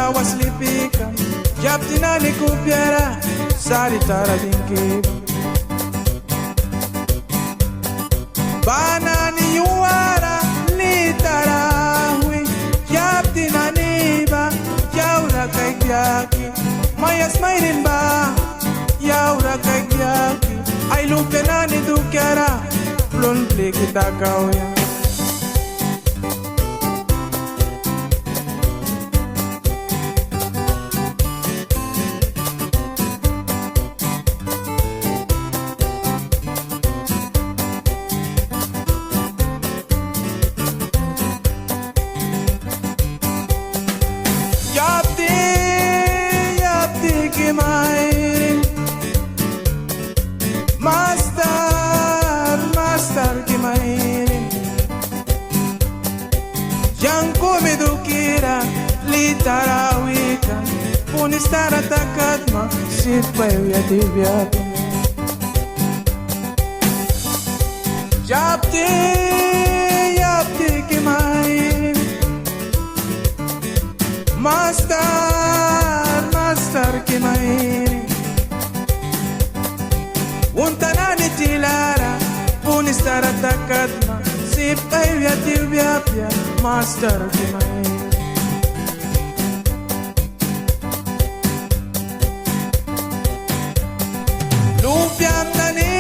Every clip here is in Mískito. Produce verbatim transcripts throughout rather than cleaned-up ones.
Awas lipikan, yapti nani kupiara sari tara dingki. Ba nani yuara litara wi, yapti nani ba yaura kaikbia ki. Maias mairin ba yaura kaikbia ki. Ai lupia nani dukiara plun pliki takaia. Yapti, yapti ki mairin. Mastar, mastar ki mairin. Yang kumi dukiara litara wikan, punistara takatma sip ai wiaia tiwbia. Yapti, yapti ki mairin. Mastar, mastar ki mairin. Unta nani tilara punistara takatma sip ai wiaia tiwbia apia, mastar ki mairin. Lupiam nani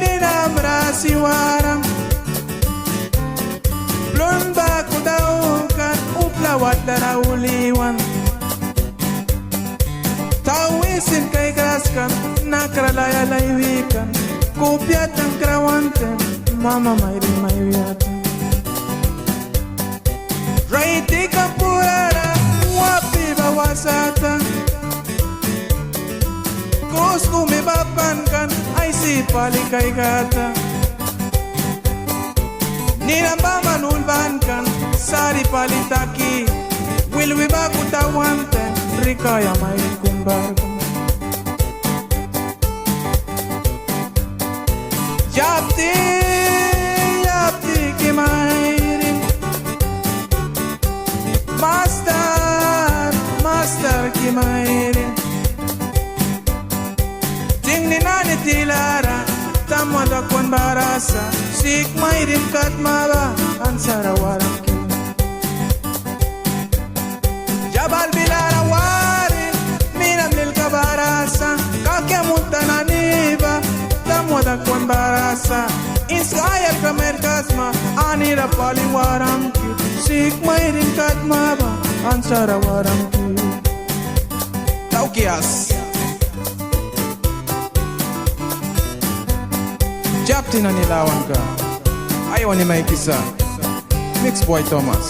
ninam ra siwaram. Plun baku daukan upla watlara uli wan. Tawi sin kaikras kan nakra laya laiwi kan. Kupia tankra wan taim mama mairin mai wiaia taim. Raiti kan purara wapi ba wasata. Krus kumi ba pan kan aisi pali kaikata. Ninam baman ulban kan sari pali taki. Wilwi baku tawan taim rikaia mai kum barku. Yapti, yapti ki mairin. Mastar, mastar ki mairin. Tingni nani tilara tamwa dakwan bara sa, sik mairin katma ba ansara waram ki. Yabal bilara wari minam lilka bara sa, kakia munta nani ba tamwa dakwan bara sa. Inska ayalka mairkasma anira pali waram ki, sik mairin katma ba ansara waram ki. Taukias. Yapti nani lawanka aiwani maikisa. Mix Boy Thomas.